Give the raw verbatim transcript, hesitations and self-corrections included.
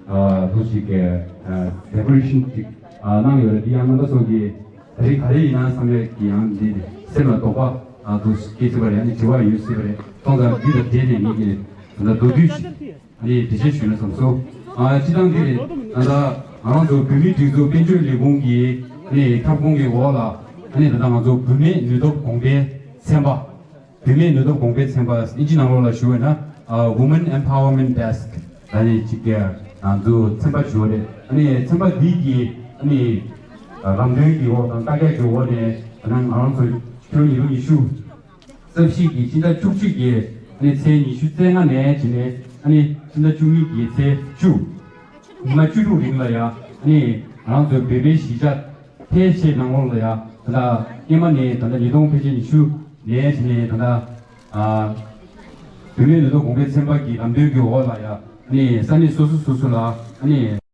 ཨ་ཐུགས་ཞིག་གི་ཨ་decoration་ཅིག་ཨ་གནང་ཡོད་རེད། འདི་ཡང་རྣམ་པ་ཚོ་གིས་ད་རེས་ག་རེ་ཡིན་ན་བསམ་ཡས་ཀྱི་ཡང་འདི་སེམས་ལ་དོགས་པ་ཨ་ཐུགས་སྐྱེ་སྲིད་པ་རེད། ཨ་ནི་དྲི་བ་ཡོད་སྲིད་པ་རེད། སོང་ཙང་འདི་དང་འབྲེལ་ནས་ངེད་ཀྱིས་ད་ལྟ་མདོར་བསྡུས་ཤིག་ཨ་ནི་འགྲེལ་བཤད་ཞུས་ན་བསམ་སོང་། ཨ་སྤྱི་བཏང་འདི་རེད། ད་ལྟ་ང་རང་ཚོ་བོད་མིའི་སྒྲིག་འཛུགས་དཔལ་འབྱོར་ལས་ཁུངས་ཀྱི་ཨ་ནི་ཁྱབ་ཁོངས་ཀྱི་འོག་ལ་ཨ་ནི་ད་ལྟ་ང་ཚོ་བུད་མེད་ནུས་སྟོབས་གོང་སྤེལ་ཚན་པ། བུད་མེད་ནུས་སྟོབས་གོང་སྤེལ་ཚན་པ། ཨིན་ཇི་ནང་ལོགས་ལ་ཞུ་བས་ན་ཨ་Women Empowerment Desk་ད་ནི་གཅིག་གི་ང་ཚོ་ཚན་པ་ཞུ་བ་རེད། ཨ་ནི་ཚན་པ་འདི་གི་ཨ་ནི་ལམ་སྟོན་གྱི་འོག་དང་བཀའ་རྒྱ་གི་འོག་ནས་ད་ནང་ང་རང་ཚོ་ཕྱི་ལོ་ཉིས་སྟོང་ཉི་ཤུ་རྩ་བཞི་གི་སྤྱི་ཟླ་བཅུ་གཅིག་གི་ཨ་ནི་ཚེས་ཉི་ཤུ་རྩ་ལྔ་ནས་བྱས་ནས་ཨ་ནི་སྤྱི་ཟླ་བཅུ་གཉིས་ཀྱི་ཚེས་བཅུ། ཉི་མ་བཅུ་དྲུག་རིང་ལ་ཡ་ཨ་ནི་ང་རང་ཚོའི་བོད་པའི་གཞིས་ཆགས་ཕལ་ཆེ་ནང་ལོགས་ལ་ཡ་ད་ལྟ་སྔོན་མ་ནས་ད་ལྟ་ཉིས་སྟོང་ཕལ་ཆེར་ཉི་ཤུ་ནས་བྱས་ནས་ད་ལྟ་ཨ་བུད་མེད་ནུས་སྟོབས་གོང་འཕེལ་ཚན་པ་གི་ལམ་སྟོན་གྱི་འོག་ལ་ཡ་ཨ་ནི་ས་གནས་སོ་སོ་སོ་སོ་ལ་ཨ་ནི་